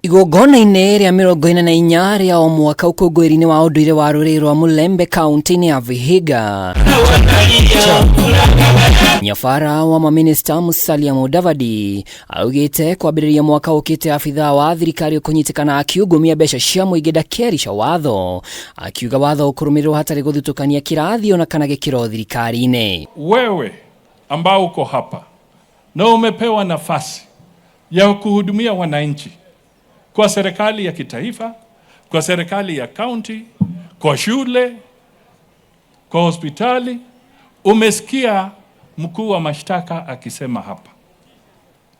Igongona-inĩ rĩa 44 rĩa o mwaka ũkũngũĩri-inĩ wa ũndũire wa rũrĩrĩ rwa Mulembe kaunti-inĩ ya Vihiga. Nyabara wa maminista Musalia Mudavadi augĩte kwambĩrĩria mwaka ũkĩte abithaa wa thirikari ũkũnyitĩkana akiungumia mbeca cia mũingĩ ndakerica watho, akiuga watho ũkũrũmĩrĩrwo hatarĩ gũthutũkania kĩrathi ona kana gĩkĩro thirikari-inĩ. Wewe ambao uko hapa na umepewa nafasi ya kuhudumia wananchi kwa serikali ya kitaifa, kwa serikali ya kaunti, kwa shule, kwa hospitali. Umesikia mkuu wa mashtaka akisema hapa,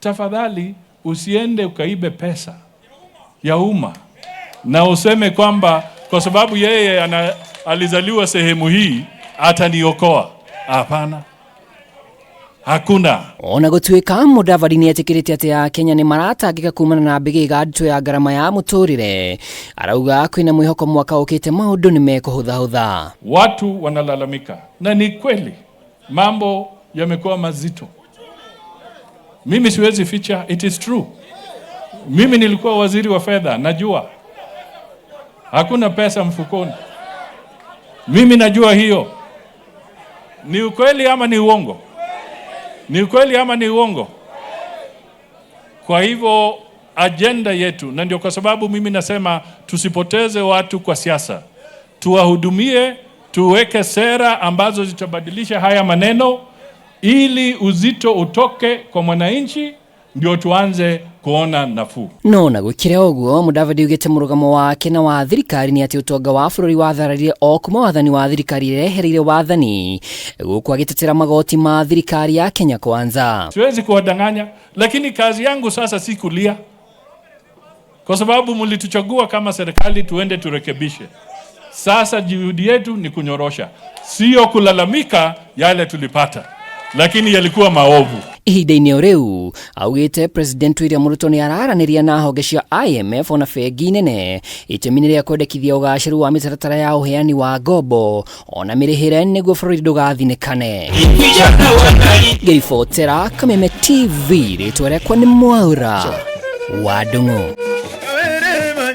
tafadhali usiende ukaibe pesa ya umma na useme kwamba kwa sababu yeye alizaliwa sehemu hii ataniokoa. Hapana, hakuna. Ona gũtuĩka Mudavadi nĩ etĩkĩrĩte atĩ Akenya nĩ maratangĩka kumana na mbĩgĩga nditũ ya ngarama ya mũtũrĩre, arauga kwĩna mwĩhoko mwaka ũkĩte maũndũ nĩ mekũhũthahũtha. Watu wanalalamika na ni kweli, mambo yamekuwa mazito. Mimi siwezi ficha, it is true. Mimi nilikuwa waziri wa fedha, najua hakuna pesa mfukoni. Mimi najua hiyo. Ni ukweli ama ni uongo? Ni ukweli ama ni uongo? Kwa hivyo ajenda yetu, na ndio kwa sababu mimi nasema tusipoteze watu kwa siasa, tuwahudumie, tuweke sera ambazo zitabadilisha haya maneno ili uzito utoke kwa mwananchi, ndio tuanze kuona nafuu. No na gwĩkĩre ũguo Mudavadi augĩte mũrũgamo wake na wa thirikari nĩ atĩ ũtonga wa bũrũri wathararire o kuma wathani wa thirikari ĩrĩa yehereire wathani, gũkũ agĩtetera magoti ma thirikari ya Kenya Kwanza. Siwezi kuwadanganya, lakini kazi yangu sasa si kulia, kwa sababu mlituchagua kama serikali tuende turekebishe. Sasa juhudi yetu ni kunyorosha, sio kulalamika yale tulipata, lakini yalikuwa maovu. Ihinda-inĩ o rĩu augĩte President William Ruto nĩ araranĩria na honge cia IMF ona bengi nene itemi-inĩ rĩa kwendekithia ũgacĩru wa mĩtaratara ya ũheani wa ngombo ona mĩrĩhĩre nĩguo bũrũri ndũgathinĩkane. Ngĩribotera Kameme TV, rĩtwa rĩakwa nĩ Mwaura wa Ndung'u.